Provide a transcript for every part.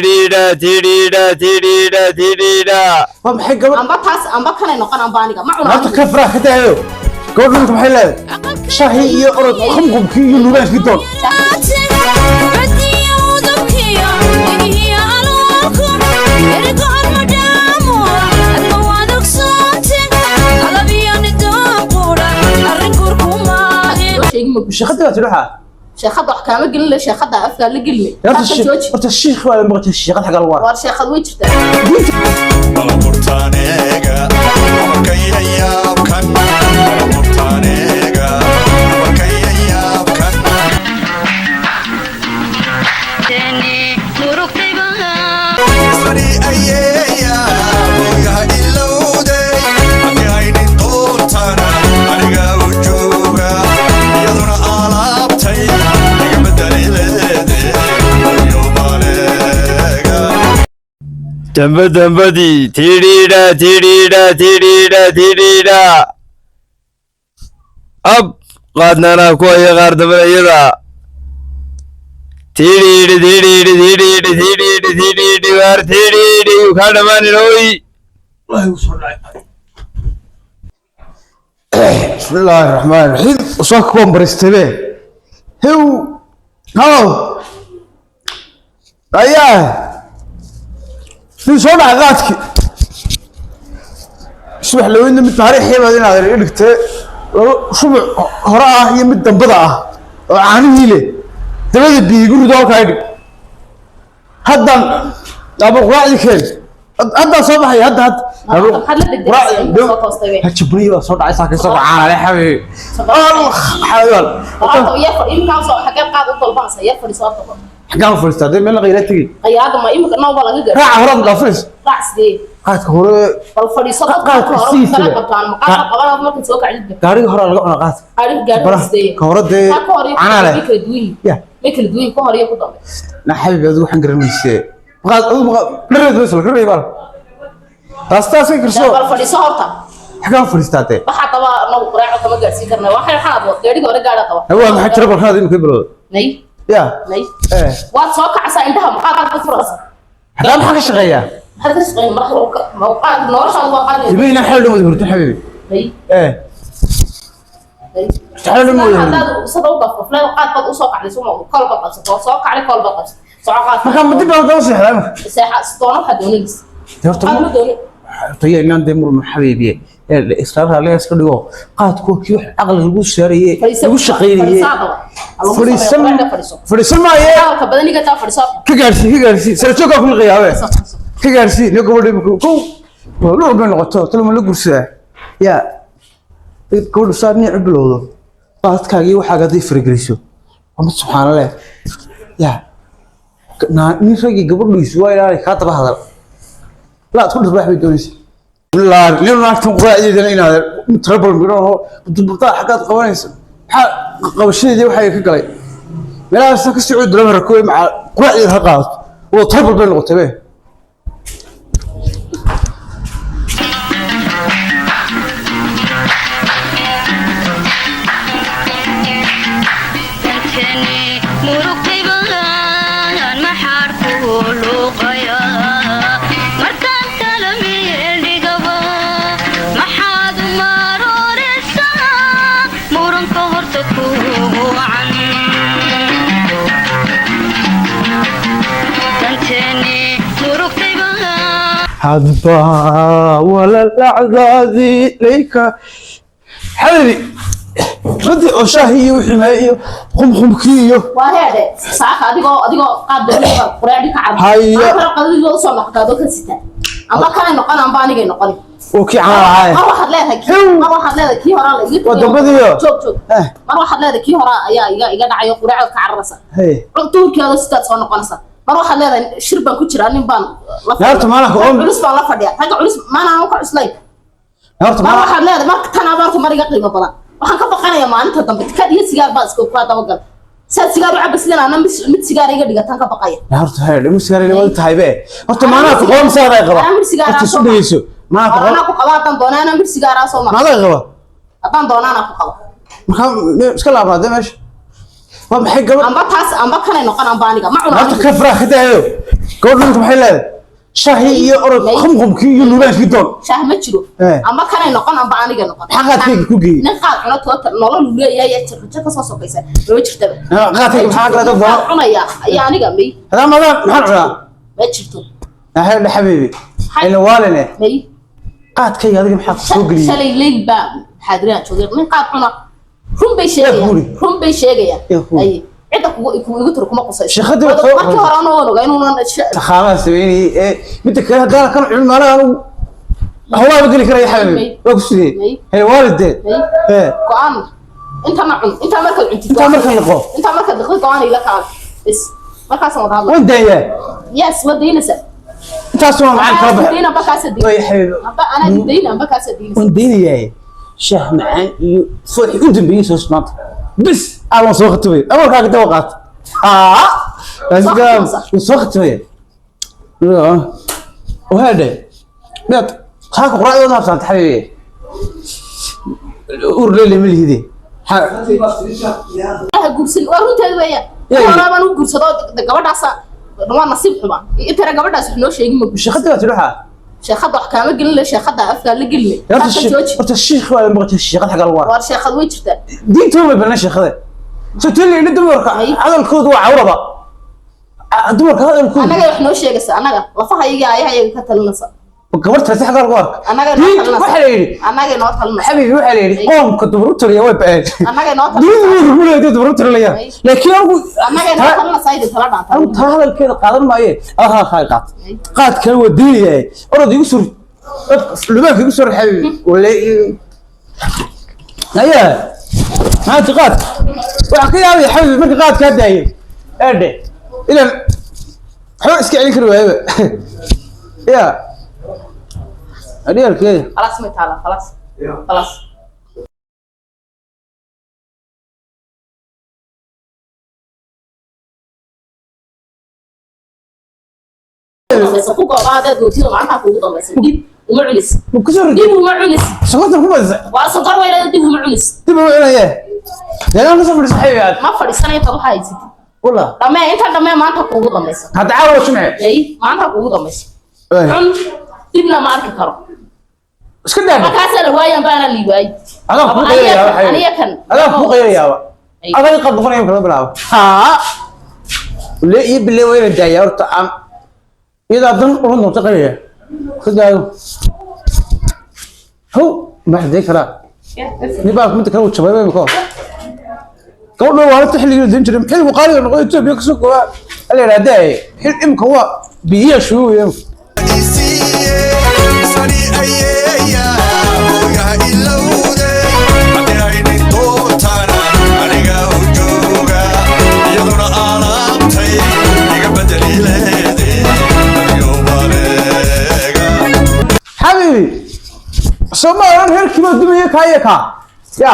Tidhiidha tidhiidha tidhiidha tidhiidha. Waa maxay gabadh? Amba taas amba kanay noqon amba aniga ma cuno. Horta ka farax ka daayo. Gabadh dhulka maxay leedahay? Shaahi iyo orod qumqumkii iyo luubaankii doon. Sheegi ma Shaqada waa tidhi waxaa. Sheekada wax kaama gelin le, sheekada afkaa la gelin. Horta Taas jooji. Horta shiikh waa la maqashay, shiiqad xagga lagu arko. Waar sheekad way jirtaa. Balaburtaneega abarkayayaabkan balaburtaneega abarkayayaabkan. Sani ayeeya mooyaha ilowday haddii aynin doontana aniga u jooga iyaduna alaabtay iga bedelileede ayo maleega. Damba dambadii tidhiidha tidhiidha tidhiidha tidhiidha. Ab qaadna anaa ku haya qaar dambana iyada. Tidhiidhi tidhiidhi tidhiidhi tidhiidhi tidhiidhi waar tidhiidhi yuu kaa dhammaanin oy. Wallaahi wuu soo dhacay. Bismillaahi raxmaani raxiim. Soo kuwan baristabe. Hew. Haw. Ayaa. Nin soo dhacay qaadkii. Subax laweynna mid taariikh baad inaad i dhigtee laba shubuc hore ah iyo mid dambada ah oo caanihii leh dabada biyo igu rido halkaa idhig. Haddan aba quraacdii keen, haddaan soo baxay hadda hadda. Maxaad la degdegaysaa? Inta soo toostay be. Hajibriyo baa soo dhacay saaka isagoo caana leh xabiibi. Horta yar fadhi imika soo xagee qaad u dalbanaysa, yar fadhiso horta. Xaggaan fadhiistaa dee meel qayla tegey? Qayaada ma imika noo baa laga gaadhay. Raaca horaad dhaafinaysa. Raac sidee? Qaadka hore. Bal fadhiiso dadka Qaadka hore sidiisa kala le. qabtaan maqaadka qabanaad markaad soo kacdid. Gaariga horaa laga cunaa qaadka. Gaariga gaariga Baraha, sidee? Ka hore dee Ka hor iyo canaa leh. ku dambe kala duwan yihiin. Ya. May kala duwan yihiin ka hor iyo ku dambe. Na xabiibi, adigu waxaan garanayse qaad adigu maqa dhareed weysal ka reebal taastaasay karso. Bal fadhiiso horta. Xaggaan fadhiistaa dee? Waxaa qaba nagu quraaco kama gaadhsiin karna, waxay waxaad wad gaariga hore gaadha qaba. Waa maxay tira balkaad imika bilowda? Nay. Ya. Nay. Eh. Waad soo kacaysaa, indhaha maqaad ku furaysa. Xaggaan maxaa ka shaqeeyaa? Maxaad ka shaqeyn marka maqaad noloshaada waa qaadi. Jibina xal dhan wada hurto xabiibi. Nay. Eh. Nay. Xal dhan wada hurto. Haddaad sada u gafgafleed qaad baad usoo kacday suma kool baad qabsato, soo kacday kool baad qabsatay, soco qaad. Marka ma dib baan daba seexdaa imika? Seexa doona waxaad doonaysa. Dee horta qaad ma doonin. Horta inaan dee murma xabiibiye israar alle iska dhigo qaadku kii wax caqliga lagu saaraye lagu shaqaynayey. Fadhiisan. Fadhiisan fadhiisan maaye. Hadalka badan iga taa, fadhiiso. Ka gaarsii, ka gaarsii sara jooggaa ku liqayaabe, ka gaarsii nin gabadha imika kow waa dhul bay noqoto talma la gursadaa yaa gabadhu saa niic u bilowdo qaadkaagii waxaaga hadday farageliso waa mid subxaana leh yaa nin raggii gabadhiisu waa ilaali kaa daba hadal laa isku dharbaax bay doonaysa. Nin naagtan quraacdeedana inaad trouble midhaho budbudaa xaggaad qabanaysa, maxaa qabashadeedii waxay ka galay meelahaas ka socod drama rakooy maca quraacdeeda ha qaadato waa trouble bay noqotay be. Maxaad u marooreysaa muranka horta kugu wacan danteeni murugtayba? Hadba walalacdaadii layka xabiibi radii oo shaahi iyo wixii maaye iyo qumqumkii iyo Waa heede saaka adigoo qaad doonaya quraacdi ka carab. Haya. Maanta qadadiga usoo noqotaa adoo ka sita amba kanay noqon amba anigay noqon. Oo kii cana lahaay. Mar waxaad leedahay Hew. Mar waxaad leedahay kii horaa la iga Waa dambadiiyo. Joog joog. Eh. Mar waxaad leedahay kii horaa ayaa iga dhacayo quraacda ka cararaysa. Hey. Duurkii adoo sitaad soo noqonaysa. Mar waxaad leedahay shir baan ku jiraa, nin baan la Naarta maana Rag culus baan la fadhiya, ragga culus maana aan ka cuslayn. Horta mar ma waxaad leedahay marka tan abaarta mar iga qiimo badan, waxaan ka baqanayaa maalinta dambe tikad iyo sigaar baa iska kula dabagal saad sigaar u cabba sidan ana mid sigaar iga dhigatan ka baqaya. Horta hey dhimu sigaar wada tahay be horta maanaa ku qaban saad ay qaba. Anaa mid sigaar horta ah isu soo ma. dhegeyso maanaa ku Anaa qaban ku qaba haddaan doonaa, anaa mid sigaaraa soo ma. Maadaa qaba. Haddaan doonaa anaa ku qaba. Marka iska laabnaa dee meesha waa maxay gabadh? Amba taas amba kanay noqon amba aniga ma cuno Horta anigu. Ka farax ka daayo. Gabadhu ninka maxay leedahay? Shaahi iyo orod qumqumkii iyo luubaankii doon. Shaah ma jiro. Eh. Ama kanay noqon amba aniga noqon. Maxaa qaadkayga ku geeyey? Nin qaad cuno total nolol uu leeyahay ee rajo ka soo sokaysa loo jirtaba. Ah, qaadkayga maxaa kala Qaad doona? Cunaya ayaa aniga may. Hadaa madaan maxaan cunaa? Ma jirto. Ahel xabiibi. Ila waaline. May. Qaadkayga adiga maxaa ku soo geliyey? Shalay leyl baa xaadiraan joogay nin qaad cuna run bay Yaa sheegayaan. guuri. Run bay sheegayaan. Yaa guuri. Ay cidda kugu igu tiro kuma qusayso. Sheekadii waa soo- Markii hore anoo ogaa inuunan Taqaamaha sameynayay ee midda kale haddaan kan cunin maalaha anigu hawlaha ma geli karaya xabiibi. May. Waa ku sidee? May. Hee waalidee. May. Hee. Go'aan intana cun intaa markaad cuntid. Intaa markaan liqo. Intaa markaad liqdo go'aan ila kaal bas markaasaan wada hadla. Waan daayaa. Yes, waa daynaysaa. Intaas waa macaan kala baxay. Dayna bakaasa Way xabiibi. Amba anaa dayna amba kaasa daynaysa. Waan daynayaa. Shaah macaan iyo fooxii u dambeeyey soo maanta. Bis aan soo khatimay. Amarkaaga daba qaat. Haa. Soo khatimaysa. Waan soo khatimay. Waade. Miyaad qaaka quraacdooda habsaanta xabiibi. Ur leele ma lihide. Ha guursan waa runteed weeyaan. Yaa yidhi. Horaa baan u guursado gabadhaasa waa nasiib xuma intana gabadhaas wax noo sheegin ma guursan. Shaqada waa tidhi waxaa. Sheekhada wax kaama gelin le sheekhada afkaa la gelin. Horta Halkan jooji. horta shiikh waa la maqashay shiikhad xagga lagu arko. Waar sheekhad way jirtaa. Diintu way banaan shiikhada. Soo tili dumarka Ay. hadalkoodu waa cawraba. Dumarka hadalkoodu Annaga wax noo sheegaysa annaga lafaha iyaga ayaha iyaga ka talinaysa. Gabarta si xagga lagu arko. Annaga noo Diintu talinaysa. waxaa la yidhi Annaga noo talinaysa. xabiibi waxaa la yidhi Ay. qoomka dumar u taliya way ba'een. Annaga noo Dunida talinaysa. way rugulayd dumar u talinayaan. Ay. Laakiin anigu Annaga noo talinaysa idin tala dhaanta. anigu taa hadalkeeda qaadan maaye. Adiga hadalkaaga qaat. Ay. Qaad kale waa diidayahay. Orod igu sur lubaanka igu sur xabiibi. Wala Ayaa. Maanta qaad. Waxa ka yaabay xabiibi marka qaadkaa daayay. Eedhe. Ilan waxba iska celin kari waayaba. Yaa. Adiyalkeeda. خلاص ما تعالى خلاص خلاص. Ku goobaa haddaad gootid oo maanta kuugu dambaysa dib uma culis. Ma ku soo Dib uma culis. Sokorta ku badisay. Waa sokor weynaada dib uma culis. Dib u cunaya. Deegaan ka soo fadhiisa xabiibi aad. Ma fadhiisanaya intaad waxaa haysatid. Wallah. Dhamee intaan dhamee maanta kuugu dambaysa. Hadda caawa jimce. Ay maanta kuugu dambaysa. Cun dibna ma arki karo. Iska daa. Markaasaa la waayaan baana lii waayay. Adaa ku qaylayaa xabiibi. Aniga kan. Adaa ku qaylayaa. Ay. Adaa qad noqonaya kala bilaabo. Ha. Le iyo bile way daaya horta aan iyada dan uran doonta qaylaya. Ka daayo. How ma xaday kara. Ni baa mid kale u jabay bay ko. Gabadhu waa la xilligii din jiray xilligu qaaliga noqday Itoobiya ka soo go'a. Alla yiraahdaa xil imka waa biyo shuuyo. Sani ayeeya mooyaha ilowday haddii aynin doontana aniga u jooga iyaduna alaabtay iga bedelileede ayobaaleega. Xabiibi soo ma oran reerkii baa dumaya kaa iyo kaa ya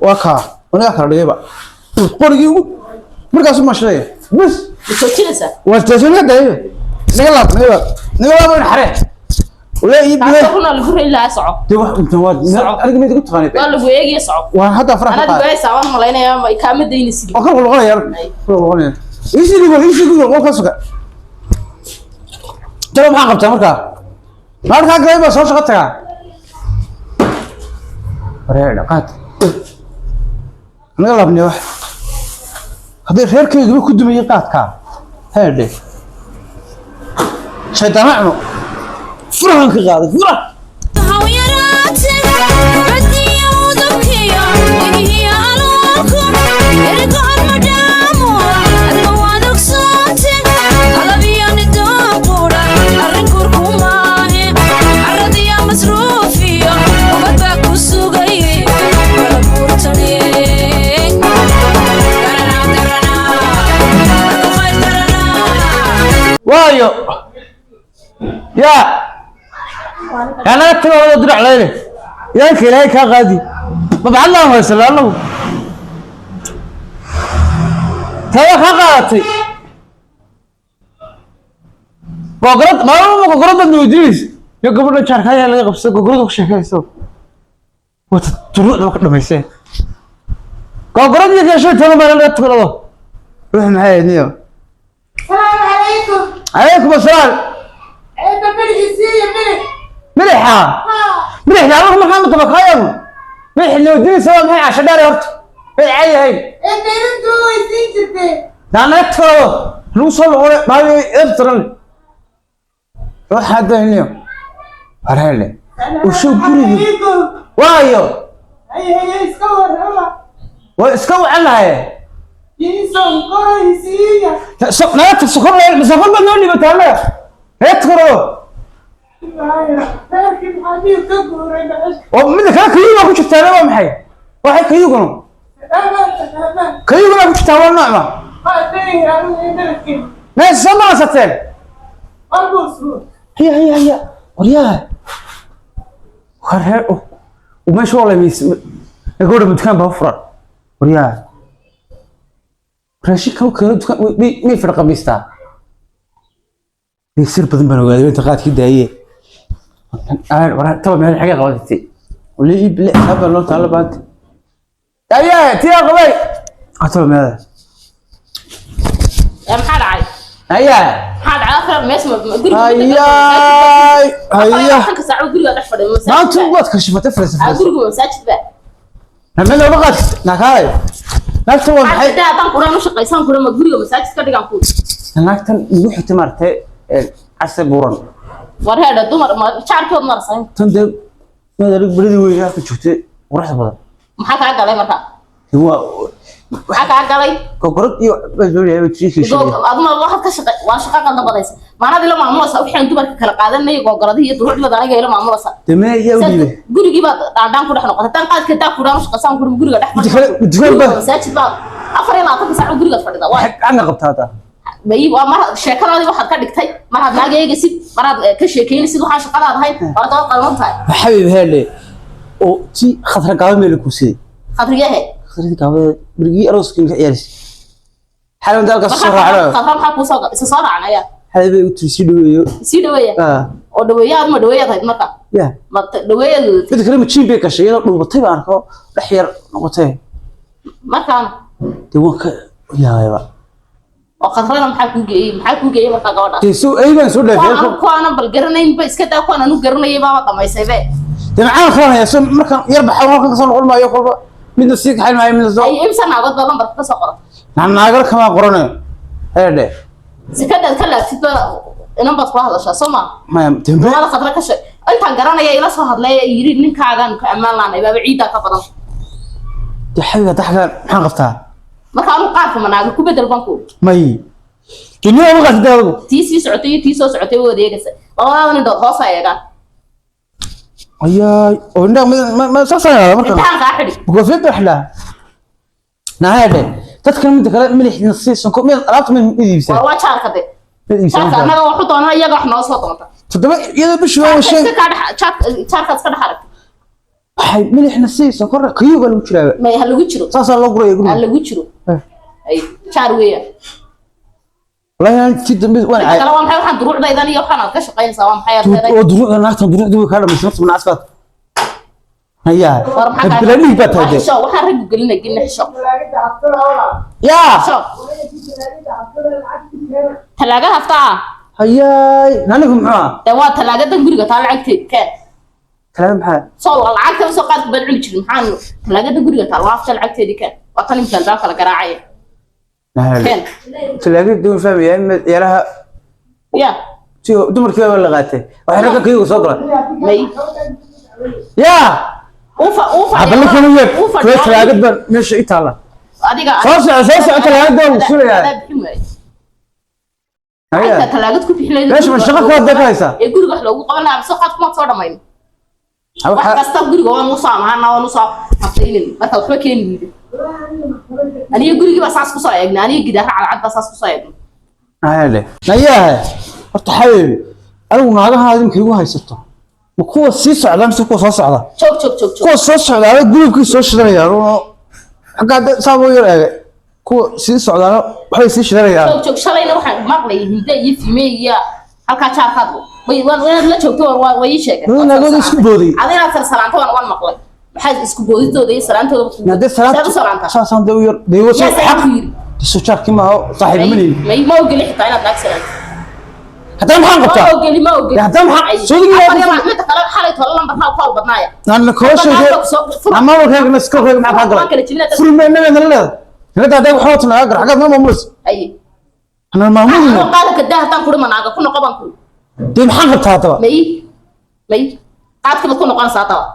waa kaa anigaa kala dhigayba qorigii ugu markaasuu maashanaya bas. Ma joojinaysaa? Waa taasoo daayo naga laab naga laab naga laab in xare wala ii bile. Taasoo runaa lagu reeli lahaa soco. Dee wax inta waa aniga mid igu taqaanay. Waa lagu eegaya soco. Waan hadda farax ka Anaad qaaday. waayaysaa waan malaynayaa ma kaama daynaysid. Waa kala noqonaya kala noqonaya isi ligo isi ligo qolka suga talo maxaa qabtaa markaa markaa galay baa soo shaqo tagaa wareer dhaqaad naga laabnay wax haddii reerkayguba ku dumayay qaadkaa heedhe shaydaana cuno furahan ka qaaday furah. Waayo yaa anaga tago dirac leyne yaanka ilaahay kaa qaadi mabcadlaan haysana anagu taga kaa qaadatay gogorad maalmo gogorad baad weydiinaysa yo gabadha jaarka ayaa laga qabsay gogorada ku sheekayso wata duruucda ka dhamayseen gogorad iyo keeshay tano maalin laga tukanado ruux maxay ahayd niyo. السلام عليكم. Calaykum asalaam. Milixa milixda anagu maxaa matabakaayagu milix noodinaysa waa maxay casho dheer horta may caadi ahayn naanagtoodo lagu soo noqone baadi edab waxaa dahniyo warheele usoo guriga waayo waa iska wacan lahaye naga sokor sokor baad noo dhibataa annaga naga tukaro oo mida kale kayuga ku jirtaana waa maxay waxay kayuguna kayuguna ku jirtaa waa noocma meesha soo maqasateen haya haya haya waryaha warheer meesha waa lamis gabadha dukaan baa u furan waryaha raashinka u keeno dukaan may fadhaqamiistaa sir badan baan ogaaday inta qaadkii daaye taba meel xagee qabatay wali iib le xisaab baa loo taalo baanta daaye tiyaa qabay taba meelada Maxaa dhacay? Haya. Maxaa dhacay? Afar mees ma guriga Hayaay haya. Halka saaco guriga dhex fadhiyo masaajid. Maanta waad kashifatay fariisa fariisa. Guriga masaajid ba. Meel looga qaad nakaalay naagtan waa maxay? Hadda haddaan quraan u shaqaysan karo ma guriga masaajid ka dhigan ku. Naagtan igu xigtay maaragtay case buuran. War heedha dumar ma jaarkood marsan. Tan dee madarig beridii weyn halka joogtay quruxda badan. Maxaa kaa galay marka? Waa Maxaa kaa galay? Gogorad iyo Aduma waxaad ka shaqay waa shaqa qaldan badaysa. Maanad ila maamulaysa waxaan dumarka kala qaadanay gogoradii iyo duruucdooda aniga ila maamulaysa. Dee yaa u dhiibay? Gurigii baad dhaandhaan ku dhex noqotay. Tan qaadka daa ku dhaan u shaqaysan karo guriga dhex fadhiyo. Masaajid baa 24 saac guriga fadhida. Waa xagga qabtaa taa. Bay waa mar sheekadaadii waxaad ka dhigtay maraad naag eegaysid maraad ka sheekeynaysid waxaa shaqadaad ahayd waa daba qaldan tahay. Xabiib heele oo ti khadra gaaba meel ku siday. Khadriyahe. Khadra gaaba berigii arooskii ka ciyaarisay. Xalan dalka soo raacno. Khadra maxaa ku soo isa soo raacnaya? Xalan bay u sii dhaweeyo. Sii dhaweeya. Oo dhaweeyaad ma dhaweeyaad ahayd marka? Ya. Ma dhaweeyaad. Mid kale ma jiin bay gashay iyadoo dhuubatay baan arko dhex yar noqotay. Markaan dee waan ka yaabayba. Oo khadrana maxaa ku geeyay? Maxaa ku geeyay marka gabadha? Dee soo ayban soo dhaafay. Kuwaana bal garanayn ba iska daa kuwaan anu garanayay baaba dhamaysay be. Dee maxaan qabanaya soo markaan yar baxo halkan ka soo noqon maayo kolba midna sii kaxayn maayo midna soo. Ay imsa naagad baa lambarka ka soo qoran. Naagal kama qoranayo. Heedhe. Sikadaad ka laabtid ba inan baad kula hadashaa soo ma? Maya dambe. Wala khadra ka sheeg. Intaan garanaya ila soo hadlay yiri ninkaagan ka ammaan laanay baaba ciida ka badan. Dee xabiga daxgan maxaan qabtaa? Marka anu qaarka manaaga ku bedel banku. May. Dunida ma qaatid adigu. Tii sii socotay iyo tii soo socotay way wadeegaysa. Labadaada nin dood hoos eegaan. Ayaay, oo indhaha ma saasaan marka. Intaan kaa xidhi. Goofiyad baa xidhaa. Nahaadhe. Dadkan midda kale milix nasiisan ko mid alaabta mid iibsan. Waa jaarka de. Mid iibsan. Jaarka annaga waxu doonaa iyaga wax noo soo doonta. Toddoba iyadoo bishii waa shay. Jaarka iska dhex aragtay. Waxay milix nasiisan kor kayuga lagu jiraa. May ha lagu jiro. Saasaa loo guraya guriga. Ha lagu jiro. Ay jaar weeyaan. Wallahi aan si dambe waan caay. Kala waa maxay waxaan duruucdaydan iyo waxaan aad ka shaqaynaysaa waa maxay aad leedahay? Oo duruucda naagtan duruucdu way ka dhamaysay naftu nacasbaad. Haya. Bila dhiig baa tahay. Xisho waxaan rag gelinay gelin xisho. Yaa. Xisho. Talaagada haftaa. Hayaay, nanigu muxuu ahaa? Dee waa talaagadan guriga taa lacagteed keen. Talaagada maxaa? Soo lacagta soo qaad baan cuni jirin maxaan talaagada guriga taa waa hafta lacagteedii keen. Waa tan imkaan baa kala garaacaya. Keen. Talaagada duun fahmaya yaraha. Ya. Si dumarkii baa la qaatay. Waxay ragga kayuga soo galay. May. Yaa. Ufa ufa. Habla kanu yeer. Talaagad baan meesha i taala. Adiga. Soo soco soo soco talaagada waan sulayaa. Haya. Talaagad ku bixinaysa. Meesha ma shaqo ka dakaysa. Ee guriga wax loogu qaban lahaa soo qaad kuma soo dhamayn. Wax kasta guriga waan u soo amaana waan u soo haftaynin marka waxba keeni weydo. Aniga gurigii baa saas ku soo eegnay aniga gidaarra cadcad baa saas ku soo eegnay. Haye. Nayaha. Horta xabiibi anigu naagaha idinka igu haysato. Ma kuwa sii socda mise kuwa soo socda? Joog joog joog joog. Kuwa soo socda gurigii soo shidanayaan oo xagga saabo yar eegay. Kuwa sii socdaana waxay sii shidanayaan. Joog joog shalayna waxaan maqlay hinde iyo fime iyo halka jaarkaad way waan la joogto war way ii sheegeen. Naagooda isku booday. Adina salaanta waan maqlay. Maxay isku boodidooda iyo salaantooda ku. Naade salaanta. Saasaan dee yar dee waa soo xaq. Soo jaarkii ma saaxiib ma leeyahay. May ma ogoli xitaa inaad naag salaanto. Haddana maxaan Ma qabtaa? ogeli, ma ogeli. Ya, haddana maxaa- soo digi Afar lahaa- iyo midda kale, xalay toole lambarkaa ku badnaaya. Naan koo sheegay. Maamulkaaga iska maxaa kaa Waan kala galay? jebinaa. Furme naga nala leedahay. Nagada hadday wax wata naga gar xaggaad noo maamulaysa. Ay. Hana maamulina. Anoo qaada ka daa haddaan kuri manaaga ku noqo baan kuri. Dee maxaan qabtaa haddaba? May qaadkii baad ku noqonaysaa haddaba.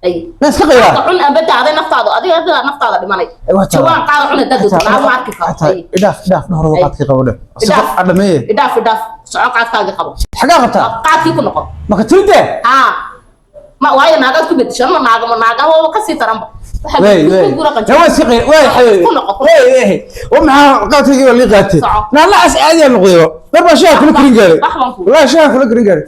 Ay. Ma iska qayraa? Qaadka cun amba daaday naftaada, adiga adiga naftaada dhimanay. Ay, waa tahay. Jawaan qaada cun haddaad doonto, naag ma arki karo. Hataa Ay. idhaaf, idhaaf dhahorada Ay. qaadkii qabo dheh. Idhaaf. Adhameeye. Idhaaf, idhaaf, soco, qaadkaagii qabo. Xagaa qabtaa? Qaadkii ku noqo. Maka tilde? Haa, ma waayo naagaad ku bedesho ma naaga ma naaga waaba kasii daranba. Waxaa Wey, ku wey. gura qanjir. Ya waa iska qayr, wey xabiibi. Ku noqo, ku Wey, wey. Oo maxaa qaadkaygii baa lii qaatay? Soco. Naan la cas caadi aan noqday. Mar baa shaaha kula karin gaaray. Wax baan ku- Wallaahi shaaha kula karin gaaray.